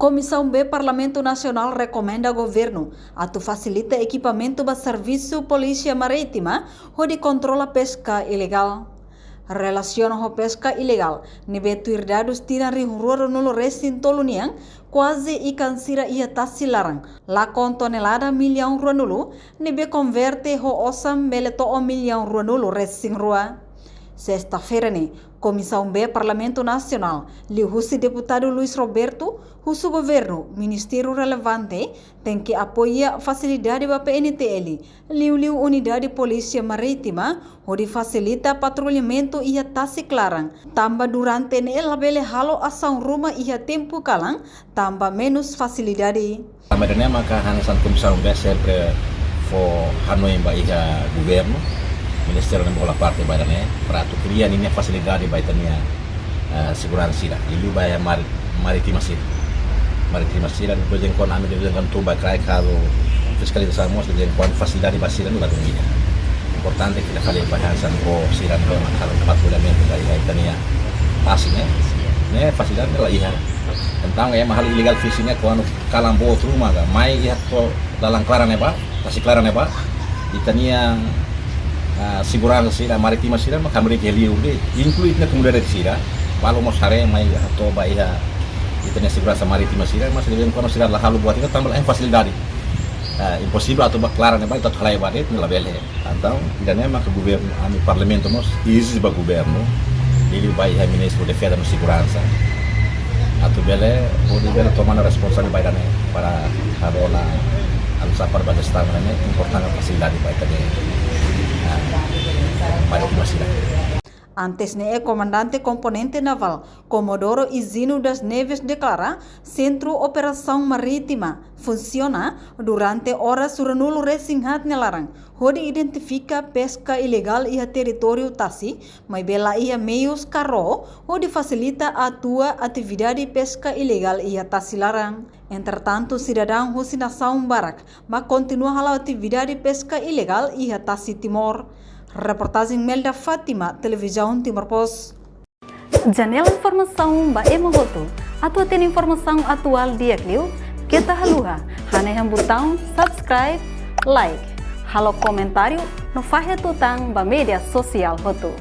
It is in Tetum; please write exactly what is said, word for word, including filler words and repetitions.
Komisaun B Parlamentu Nasionál rekomenda governu atu fasilita ekipamentu ba servisu polísia marítima hodi kontrola peska ilegál. Relasiona ho peska ilegál, ne'ebé tuir dadus tinan rihun rua ruanulu resin tolu nian, kuaze ikan sira iha tasi laran, lakon tonelada millaun ruanulu, ne'ebé konverte ho osan bele to'o millaun ruanulu resin rua. Sesta-feira ne'e, Komisaun B Parlamentu Nasionál, liuhusi deputadu Luis Roberto, husu governu, ministériu relevante, tenke apoia fasilidade ba P N T L, liuliu unidade polísia marítima, hodi fasilita patrullamentu iha tasi klaran, tanba durante ne'e labele halo asaun ruma iha tempu kalan, tanba menus fasilidade. Tanba ida-ne'e maka hanesan Komisaun B sempre fó hanoin ba iha governu, ministériu ne'ebé hola parte ba ida-ne'e, para atu kria ninia fasilidade ba ita-nia, eh, seguransa sira, liuliu ba iha mar-, marítima sira. Marítima sira, de vez em quando, ami de vez em quando tun ba kraik halo fiskalizasaun mós, de vez em quando fasilidade ba sira-ne'e ladún iha. Importante katak ita fali ba hanesan boot sira-ne'ebé mak halo patrullamentu ba iha ita-nia tasi ne'e. Ne'e fasilidade ne'e la iha. Entaun, ema halo ilegál fishing ne'e kuandu kalan boot ruma ka mai iha to'o dalan klaran ne'ebá, tasi klaran ne'ebá, ita-nia, ah, seguransa sira, marítima sira, mak hamriik iha liur de'it, inklui ita-nia komunidade sira, balu mós haree mai hato'o ba iha ita-nia seguransa marítima sira, mas de vez em quando sira la halo buat ida tanba la iha fasilidade. Ah, imposivel atu ba klaran ne'ebá, ita atu halai ba de'it, ne'e labele. Entaun, ida-ne'e maka governu, ami Parlamentu mós ezije ba governu, liuliu ba iha Ministru Defeza no Seguransa, atu bele, hodi bele toma ona responsabilidade ba ida-ne'e para halo ona, anu sapar ba jestaun ne'e, importante fasilidade ba ita-nia, ah, marítima sira. Antes ne'e, Komandante Komponente Navál, Comodoro Higino das Neves, deklara Sentru Operasaun Marítima funsiona durante oras ruanulu resin haat nia laran, hodi identifika peska ilegál iha territóriu tasi, maibé la iha meius ka ró hodi fasilita atua atividade peska ilegál iha tasi laran. Entretantu, sidadaun husi nasaun barak mak kontinua hala'o atividade peska ilegál iha tasi Timor. Reportajen Melda Fátima, Televizaun Timor Post. Janela informasaun ba ema hotu. Atu hatene informasaun atuál di'ak liu, keta haluha hanehan butaun subscribe, like, halo komentáriu no fahe tutan ba média sosiál hotu.